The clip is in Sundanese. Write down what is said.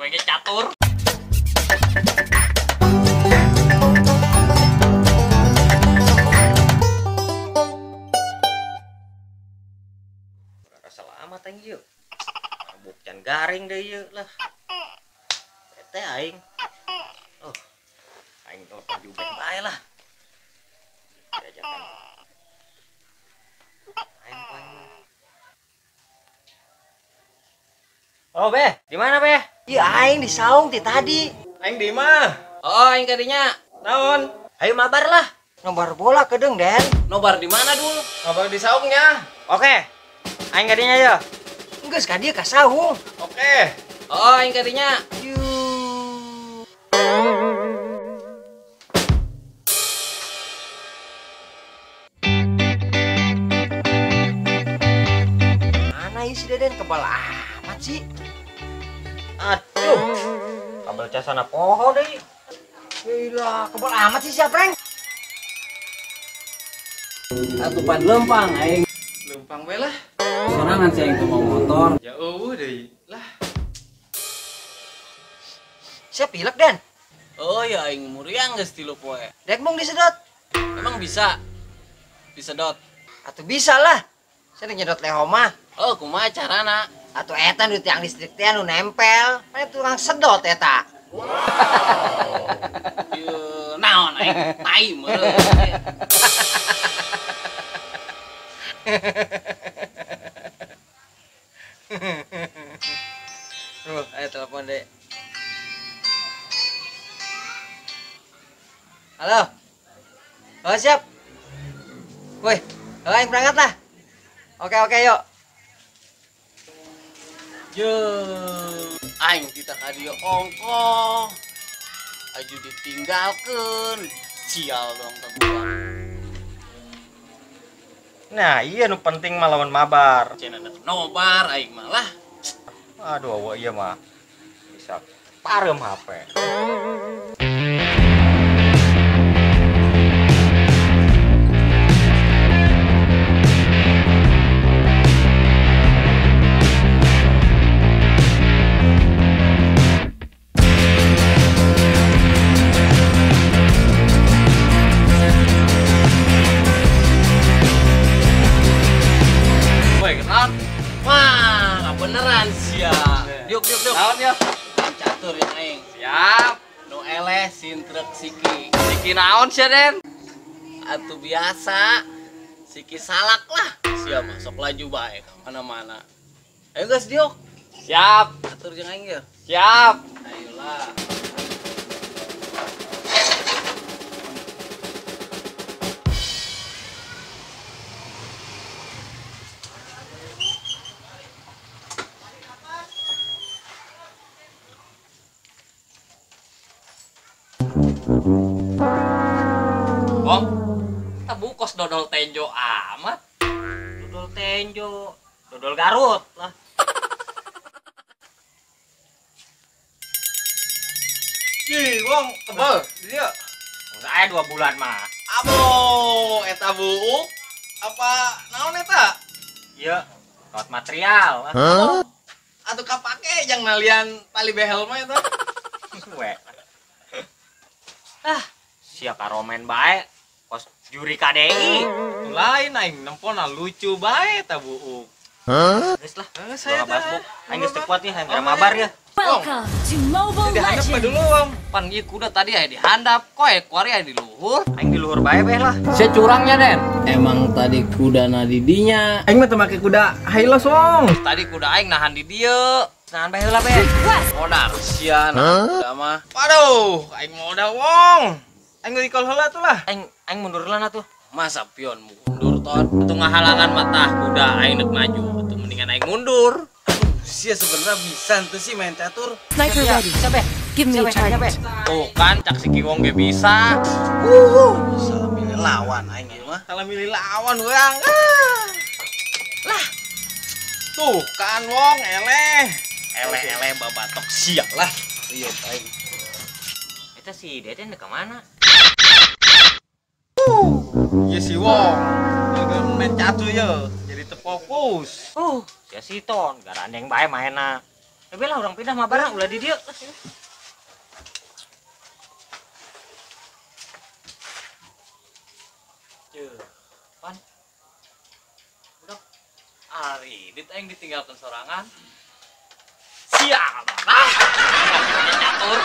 Pengen catur. Selamat aing ieu. Buktian garing deh ieu lah. Teh aing. Oh. Aing telepon Jubek bae lah. Diajakan. Aing aing. Oh, Beh, di mana, Beh? Iya, aing di saung ti tadi. Aing di imah. Oh, aing kadinya. Naon? Ayo mabar lah. Nobar bola kedeung, Den. Nobar di mana, Dul? Nobar di saungnya. Oke. Aing kadinya ya. Geus ka dieu ka saung. Oke. Oh, aing kadinya. Yuh. Mana ieu si Deden kebal amat sih? Aduh. Kabel casana poho deui. Gila, kebal amat sih siapa, Reng? Atuh pan lempang aing. Lempang we lah. Sorangan sih aing teu mau motor. Ya eueuh deui lah. Siap pilek, Den. Oh ya aing muriang geus 3 poe. Dek mung disedot. Emang bisa? Disedot. Atuh bisa lah. Saya nyedot leho mah. Oh, kumaha carana? Atuh eta nu tiang listrik teh nu nempel. Mana tukang sedot eta. Wow. Ieu naon aing tai meureun. Tuh, ayo telepon deh. Halo. Oh, siap. Woi, ayo berangkat lah. Oke, oke, yuk. Yo, aing kita ka dieu ongkoh. Aju ditinggalkeun. Sial dong tabuan. Nah, iya nu penting mah lawan mabar. Cenah nobar aing malah. Aduh, awak iya mah. Bisa parem HP. Wah, beneran sia. Diuk, diuk, diuk. Naon ya? Catur yang aing. Siap. Nu eleh sintrek siki. Siki naon sia, Den? Atuh biasa. Siki salak lah. Sia masuk laju bae ka mana-mana. Ayo guys, diuk. Siap. Atur jeung aing ya. Siap. Ayolah. Bong, kita bukos dodol tenjo amat. Dodol tenjo, dodol Garut lah. Ih, Wong, tebel dia. Saya 2 bulan mah. Abo, eta buuk apa naon eta? Iya, kaut material. Huh? Atuh kapake jang nalian tali behel mah eta. Suwe. Ah, siapa romen bae kos juri KDI. Itu lain aing nempona lucu bae ta buuk. Hah? Geus lah, saya teh. Aing geus teu kuat nih, aing mabar ya. Welcome to Mobile Legends. Legends. Dulu, Om. Pan ieu kuda tadi aya di handap, koe kuari aya di luhur. Aing di luhur bae beh lah. Sia curangnya, Den. Emang tadi kuda na di dinya. Aing mah teu make kuda Hilos, Wong. Tadi kuda aing nahan di dieu. Nahan bae heula beh. Modal sia nah kuda mah. Waduh, aing modal, Wong. Aing recall heula tuh lah. Aing aing mundur heula tuh. Masa pion mundur ton? Atuh ngahalangan mata kuda aing deuk maju. Atuh mendingan aing mundur. Sia sebenarnya bisa tuh sih main catur. Sniper ready. Siapa? Give me a target. Tuh kan cak si Kiwong ge bisa. Salah milih lawan aing ieu mah. Salah milih lawan urang. Lah. Tuh kan Wong eleh. Eleh-eleh babatok sia lah. Iya aing. Eta si Deden ka mana? Iya si Wong. Main catur ya, jadi terfokus. Ya si Ton, garandeng bae mainna. Tapi lah urang pindah mah barang ulah di dieu. Pan. Budak aridit aing ditinggalkan sorangan. Siapa? Ah, catur.